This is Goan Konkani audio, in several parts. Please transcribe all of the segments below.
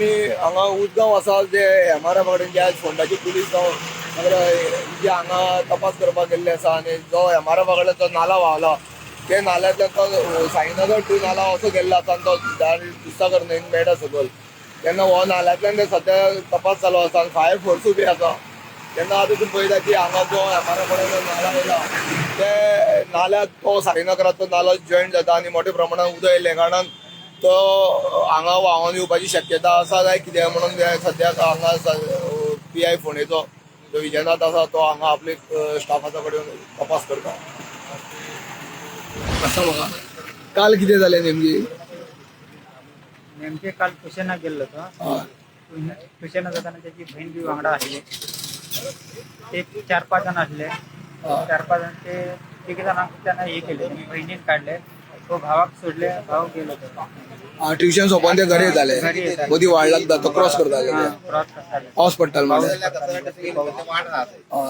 आमी हांगा उजगांव आसा जे एमआरएफा कडेन जे आयज फोंडाचे पुलीस जावं सगळे जे हांगा तपास करपाक गेल्ले आसा आनी जो एमआरएफा कडेन जो नाला व्हांवला ते नाल्यांतल्यान तो साईनगर टू नाला असो गेल्लो आसा आनी तो दुधसागर न्हंयेन मेळटा सकयल. तेन्ना हो नाल्यांतल्यान ते सद्या तपास चालू आसा आनी फायर फोर्सूय बी आसा. तेन्ना आतां तुमी पळयता की हांगा जो एमआरएफा कडेन जो नाला येयला ते नाल्याक तो साईनगराचो नालो जॉयंट जाता आनी मोठ्या प्रमाणात उदक येयल्ल्या कारणान तो हांगा व्हांवन येवपाची शक्यता आसा काय कितें म्हणून सद्याक हांगा पी I फोंडेचो जो विजयनाथ आसा तो हांगा आपले स्टाफाचा कडेन तपास करता. आसा म्हाका काल कितें जालें नेमकी? नेमके काल ट्युशनाक गेल्लो तो. हय. ट्युशनाक जाताना त्याची बहीण बी वांगडा आसली. ते 4-5 जण असले. 4-5 जण ते तिघ जणांक त्यांना हे केले, बहिणीन काढले, तो भावाक सोडले, भाव गेलो तो. ट्युशन सोंपोवन ते घरी येताले, घरी येताले. मदीं व्हाळ लागता तो क्रॉस करताले. हा, क्रॉस करताले. पावस पडटालो म्हणल्यार.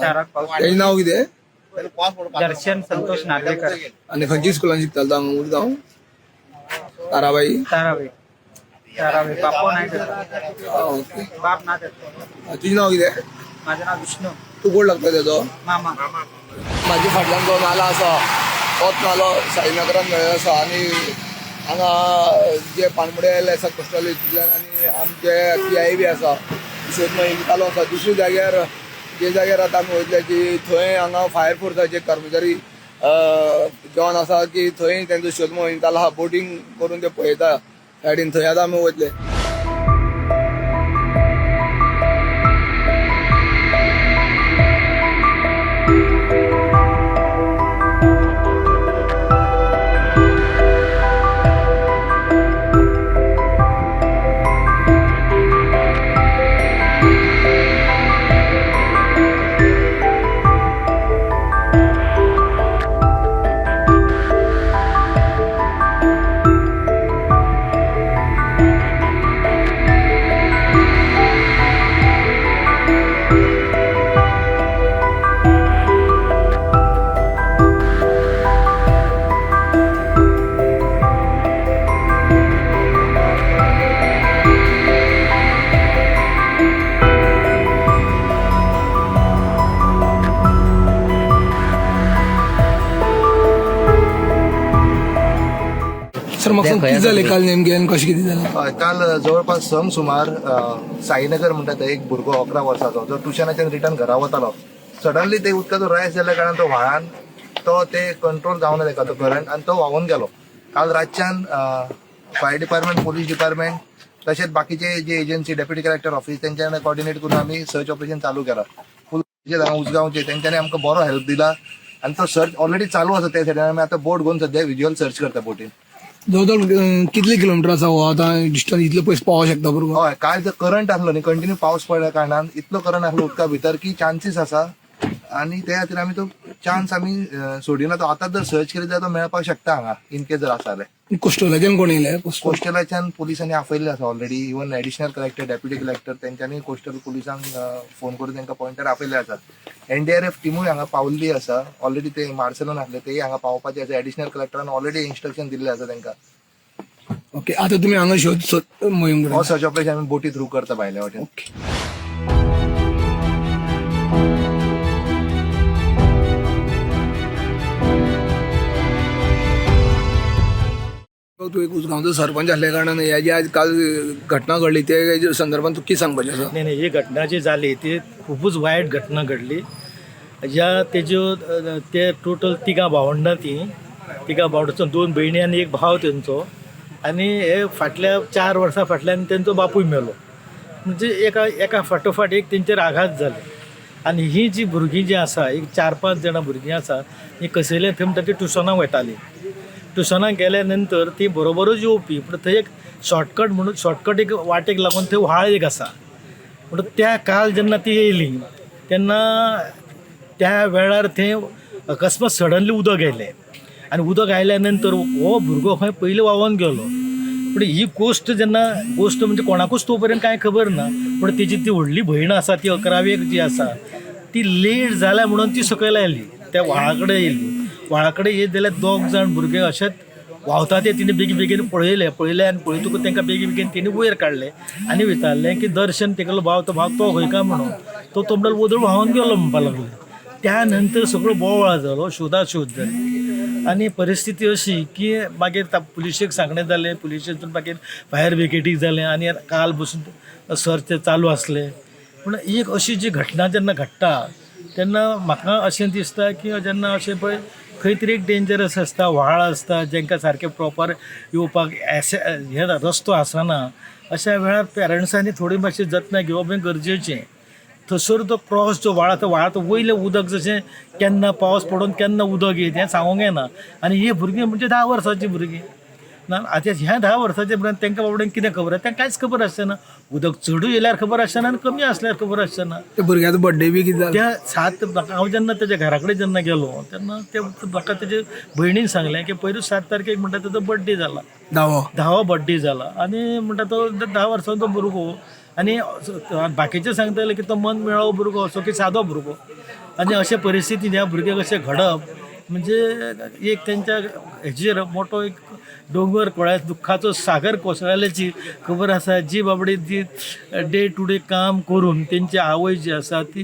शहराक पाऊस. तेजें नांव कितें? दर्शन संतोष नार्वेकर. आनी खंयच्या स्कुलान शिकतालो तो हांगा मुरगांव? ताराबाई. ताराबाई. ताराबाई बापो नाही त्याचा. ओके. बाप ना त्याचा. तुजें नांव कितें? माझं नाव विष्णू. तूं कोण लागता तेजो? मामा. म्हाजे फाटल्यान जो नालो आसा तोच नालो साईनगरान मेळ्ळो आसा आनी हांगा जे पाणबुडे आयले आसा कोस्टल हितूंतल्यान आनी आमचे पी I बी आसा शोध मोहीम चालू आसा. दुसऱ्या जाग्यार जे जाग्यार आतां आमी वयतले की थंय हांगा फायर फोर्साचे कर्मचारी जॉन आसा की थंय तेंचो शोध मोहीम चालू आसा. बोटींग करून ते पळयता सायडीन, थंय आतां आमी वयतले. सर, म्हाका सांग, कितें जालें काल नेमकें आनी कशें कितें जालें? हय, काल जवळपास संक सुमार साईनगर म्हणटा थंय एक भुरगो 11 वर्साचो जो ट्युशनाच्यान रिटर्न घरा वतालो, सडनली ते उदकाचो रायस जाल्ल्या कारणान तो व्हाळान तो ते कंट्रोल जावना तेका तो करंट आनी तो व्हांवून गेलो. काल रातच्यान फायर डिपार्टमेंट, पोलीस डिपार्टमेंट तशेंच बाकीचे जे एजन्सी, डेप्युटी कलेक्टर ऑफिस तेंच्या कॉर्डिनेट करून आमी सर्च ऑपरेशन चालू केला. फूल हांगा उजगांवचे तेंच्यांनी आमकां बरो हेल्प दिला आनी तो सर्च ऑलरेडी चालू आसा. त्या सायडीन आमी आतां बोट घेवन सद्या विज्युअल सर्च करता बोटीन. जवळ जवळ कितले किलोमिटर आसा हो आतां डिस्टन्स, इतले पयस पावोंक शकता भुरगो? हय, काल जो करंट आसलो न्ही, कंटिन्यू पावस पडल्या कारणान इतलो करंट आसलो उदका भितर की चान्सीस आसा आनी त्या खातीर आमी तो चान्स आमी सोडिना. तो आतां जर सर्च केली जाल्यार तो मेळपाक शकता हांगा इन केस जर आसा जाल्यार. कोस्टलाच्यान कोण येयले? कोस्टलाच्यान पुलिसांनी आपयल्ले आसा already, even additional collector, deputy collector तेंच्यांनी कोस्टल पुलिसांक फोन करून तेंकां पॉयंटर आपयल्ले आसात. एनडीआरएफ टिमूय हांगा पावल्ली आसा ऑलरेडी, ते मार्सेलोन आसले तेय हांगा पावपाचे आसा. एडिशनल कलेक्टरान ऑलरेडी इन्स्ट्रक्शन दिल्ले आसा तेंकां. ओके, आतां तुमी हांगा शोध सोद मोहीम हो करता? सर्च ऑपरेशन आमी बोटी थ्रू करता भायल्या वाटेन. ओके. तूं एक उसगांवचो सरपंच आसल्या कारणान ह्या जी आज काल घटना घडली ते संदर्भात तूं कितें सांगपाचें आसा? नाही नाही, ही घटना जी झाली ती खूपच वायट घटना घडली. ज्या तेज्यो ते टोटल तिगां भावंडां, ती तिगां भावंडांचो 2 भयणी आनी एक भाव तेंचो. आनी हे फाटल्या 4 वर्सां फाटल्यान तेंचो बापूय मेलो. म्हणजे एका एका फाटोफाट एक तेंचेर आघात जाले. आनी ही जी भुरगीं जी आसा, एक 4-5 जाणां भुरगीं आसा, ही कसयले थंय म्हणटा ती ट्युशनाक वयतालीं. ट्युशनाक गेल्या नंतर ती बरोबरूच येवपी, पूण थंय एक शॉर्टकट म्हणून शॉर्टकट एक वाटेक लागून थंय व्हाळ एक आसा. म्हणून त्या काल जेन्ना ती येयली तेन्ना त्या वेळार थंय अकस्मात सडनली उदक आयलें आनी उदक आयल्या नंतर हो भुरगो खंय पयलीं व्हांवोन गेलो. पूण ही गोश्ट जेन्ना गोश्ट म्हणजे कोणाकूच तो पर्यंत कांय खबर ना, पूण तेजी ती व्हडली भयण आसा ती 11वेक जी आसा ती लेट जाल्या म्हणून ती सकयल आयली, त्या व्हाळा कडेन येयली. व्हाळा कडेन येत जाल्यार 2 जाण भुरगे अशेंच व्हांवता ते तिणें बेगीन बेगीन पळयलें पळयलें आनी पळयतकूच तांकां बेगीन बेगीन तिणें वयर काडलें आनी विचारलें की दर्शन तेगेलो भाव तो भाव तो खंय काय म्हणून तो तो म्हणटालो वदळ व्हांवन गेलो म्हणपाक लागलो. त्या नंतर सगळो बोवाळ जालो, शोधाशोध जाली आनी परिस्थिती अशी की मागीर पुलिशेक सांगणें जालें, पुलिशेतून मागीर फायर ब्रिगेडीक जालें आनी काल बसून सर्च चालू आसलें. पूण एक अशी जी घटना जेन्ना घडटा तेन्ना म्हाका अशें दिसता की जेन्ना अशें पळय खंय तरी एक डेंजरस आसता, व्हाळ आसता, जांकां सारकें प्रोपर येवपाक हे रस्तो आसना, अशा वेळार पेरंट्सांनी थोडी मातशी जतनाय घेवप हें गरजेचें. थंयसर तो क्रॉस जो व्हाळ आसा, व्हाळांत वयलें उदक जशें केन्ना पावस पडून केन्ना उदक येत हें सांगूंक येना. आनी ही भुरगीं म्हणजे 10 वर्सांचीं भुरगीं ना, आतां ह्या 10 वर्साच्या भुरग्यांक तांकां बाबड्यांक कितें खबर आसा, तांकां कांयच खबर आसचें ना. उदक चडूय येयल्यार खबर आसचें ना आनी कमी आसल्यार खबर आसचें ना. त्या भुरग्याचो बड्डे बी कितें जालो? त्या 7 हांव जेन्ना तेज्या घरा कडेन जेन्ना गेलो तेन्ना ते म्हाका तेजे भयणीन सांगलें की पयरूच 7 तारखेक म्हणटा तेजो बड्डे जाला, धावो बड्डे जाला आनी म्हणटा तो 10 वर्सांचो भुरगो आनी बाकीचे सांगताले की तो मन मेळावो भुरगो असो की सादो भुरगो. आनी अशे परिस्थितीन ह्या भुरग्याक अशें घडप म्हणजे एक तेंच्या हेजेर मोठो एक दोंगर कोळ्या दुख्खाचो सागर कोसळ्याची खबर आसा. जी बाबडी जी डे टू डे काम करून तेंची आवय जी आसा ती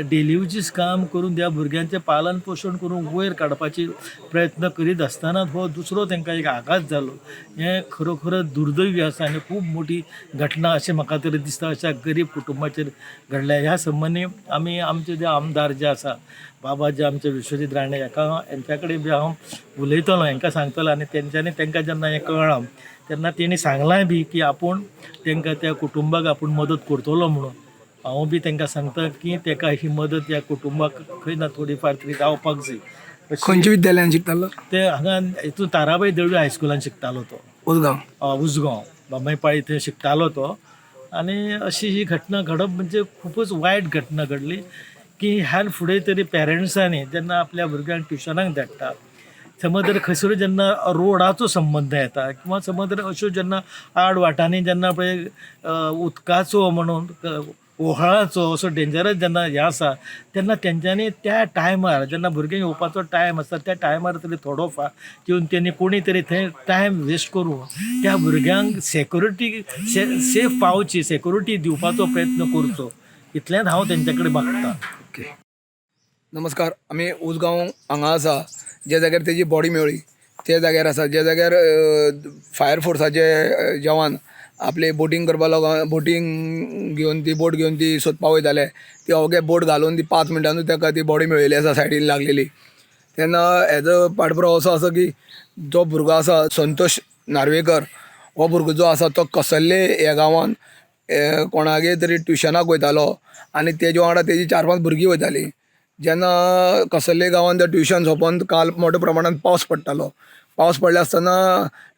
डेली काम करून त्या भुरग्यांचें पालन पोशण करून वयर काडपाची प्रयत्न करीत आसतना हो दुसरो तांकां एक आघात जालो. हें खरोखर दुर्दैवी आसा आनी खूब मोठी घटना अशें म्हाका तरी दिसता अशा गरीब कुटुंबाचेर घडल्या. ह्या संबंदी आमी आमचे जे आमदार जे आसा बाबा जे आमचे विश्वजीत राणे हाका हेंच्या कडेन बी हांव उलयतलो, हेंकां सांगतलो आनी तेंच्यांनी तांकां जेन्ना हें कळ्ळां तेन्ना तेणी सांगलांय बी की आपूण तांकां त्या कुटुंबाक आपूण मदत करतलो म्हणून. हांव बी तांकां सांगता की ताका ही मदत ह्या कुटुंबाक खंय ना थोडी फार तरी जावपाक जाय. खंयच्या विद्यालयान शिकतालो? ते हांगा हितून ताराबाई दळवी हायस्कुलान शिकतालो तो, उजगांव, उजगांव बामणपाळी थंय शिकतालो तो. आनी अशी ही घटना घडप म्हणजे खुबूच वायट घटना घडली की ह्यान फुडें तरी पेरंट्सांनी जेन्ना आपल्या भुरग्यांक ट्युशनाक धाडटा समज जर खंयसरूय जेन्ना रोडाचो संबंद येता किंवा समज जर अश्यो जेन्ना आड वाटांनी जेन्ना पळय उदकाचो म्हणून ओहळाचो असो डेंजरस जेन्ना हें आसा तेन्ना तेंच्यांनी त्या टायमार जेन्ना भुरगीं येवपाचो टायम आसता त्या टायमार तरी थोडो फार येवन तेणी कोणी तरी थंय टायम वेस्ट करून त्या भुरग्यांक सेक्युरिटी सेफ पावची, सेक्युरिटी दिवपाचो प्रयत्न करचो, इतलेंच हांव तेंचे कडेन मागता. ओके, नमस्कार. आमी उजगांव हांगा आसा ज्या जाग्यार तेजी बॉडी मेळ्ळी त्या जाग्यार आसा, ज्या जाग्यार फायर फोर्साचे जवान आपले बोटींग करपा लागून बोटींग घेवन ती बोट घेवन ती सोदपा वयताले. ती अवघे बोट घालून ती 5 मिनटानूच ताका ती बॉडी मेळिल्ली आसा सायडीन लागलेली. तेन्ना हेजो पाठपुरावो असो आसा की जो भुरगो आसा संतोष नार्वेकर हो भुरगो जो आसा तो कसल्ले ह्या गांवान कोणागेर तरी ट्युशनाक वयतालो आनी तेजे वांगडा तेजी 4-5 भुरगीं वयतालीं. जेन्ना कसल्ले गांवान ते ट्युशन सोंपोन काल मोठ्या प्रमाणान पावस पडटालो, पावस पडले आसतना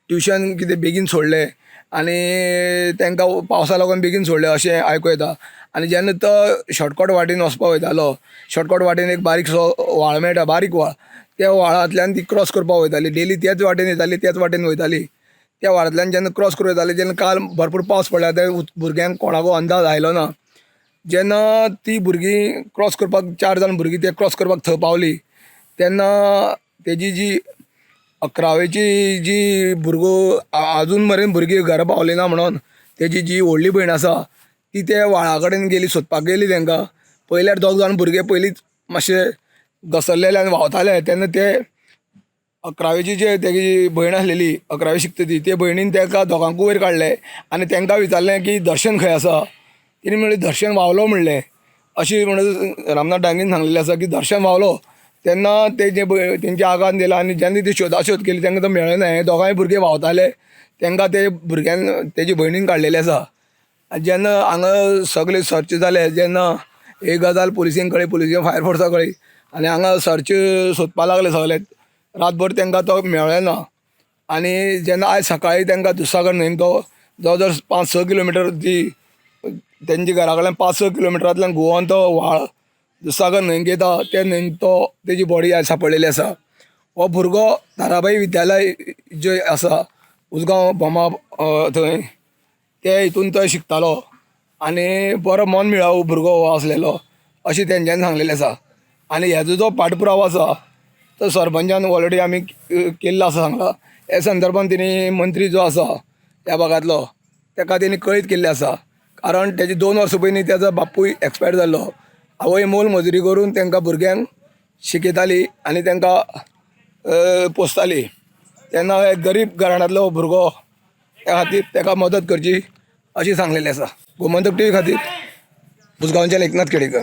ट्युशन कितें बेगीन सोडलें आनी तांकां पावसा लागून बेगीन सोडलें अशें आयकूं येता. आनी जेन्ना तो शॉर्टकट वाटेन वचपाक वयतालो, शॉर्टकट वाटेन एक बारीकसो व्हाळ मेळटा, बारीक व्हाळ, त्या व्हाळांतल्यान ती क्रॉस करपाक वयताली. डेली त्याच वाटेन येताली, त्याच वाटेन वयताली. त्या व्हाळांतल्यान जेन्ना क्रॉस करून वयताली तेन्ना काल भरपूर पावस पडला, ते भुरग्यांक कोणाको अंदाज आयलो ना. जेन्ना ती भुरगीं क्रॉस करपाक 4 जाण भुरगीं ते क्रॉस करपाक थंय पावली तेन्ना तेजी जी 11वेची जी भुरगो आजून मेरेन भुरगीं घरा पावली ना म्हणून तेजी जी व्हडली भयण आसा ती त्या व्हाळा कडेन गेली, सोदपाक गेली. तांकां पयल्यार 2 जाण भुरगे पयलींच मातशे घसरलेले आनी व्हांवताले. तेन्ना ते 11वेची जे तेजी भयण आसलेली, 11वी शिकता ती, ते भयणीन ताका दोगांकूय वयर काडले आनी तांकां विचारलें की दर्शन खंय आसा. तिणें म्हणलें दर्शन व्हांवलो म्हणलें. अशें म्हणून रामनाथ डांगीन सांगलेलें आसा की दर्शन व्हांवलो. तेन्ना तेजे तेंच्या आगान दिला आनी जेन्ना ती शोधाशोध केली तांकां तो मेळ्ळें ना. हे दोगांय भुरगे व्हांवताले, तांकां ते भुरग्यान तेजी भयणीन काडलेली आसा. आनी जेन्ना हांगा सगळे सर्च जाले जेन्ना एक गजाल पुलिसेन कळ्ळी, पुलिसेन फायर फोर्साक कळ्ळी आनी हांगा सर्च सोदपाक लागले सगळे. रातभर तांकां तो मेळ्ळें ना. आनी जेन्ना आयज सकाळीं तांकां दुधसागर न्हंयेन तो जवळ जवळ 5-6 किलोमिटर ती तेंच्या घरा कडल्यान 5-6 किलोमिटरांतल्यान गोवान तो व्हाळ दुधसागर न्हंयेक येता, त्या न्हंयेक तो तेजी बॉडी आयज सांपडलेली आसा. हो भुरगो ताराबाई विद्यालय जे आसा उजगांव बोमा थंय ते हितून तो शिकतालो आनी बरो मन मेळावो भुरगो हो आसलेलो अशें तेंच्यांनी सांगलेलें आसा. आनी हेजो जो पाठपुरावो आसा तर सरपंचान ऑलरेडी आमी केल्लो आसा सांगला. हे संदर्भान तेणी मंत्री जो आसा ह्या भागांतलो तेका तेणी कळीत केल्लें आसा, कारण तेजी 2 वर्सां पयलीं तेजो बापूय एक्सपायर जाल्लो. आवय मोल मजुरी करून तेंकां भुरग्यांक शिकयताली आनी तेंकां पोसताली. तेन्ना एक गरीब घराण्यांतलो भुरगो, त्या खातीर तेका मदत करची अशी सांगलेली आसा. गोमंतक टीव्ही खातीर मुजगांवच्यान एकनाथ खेडेकर.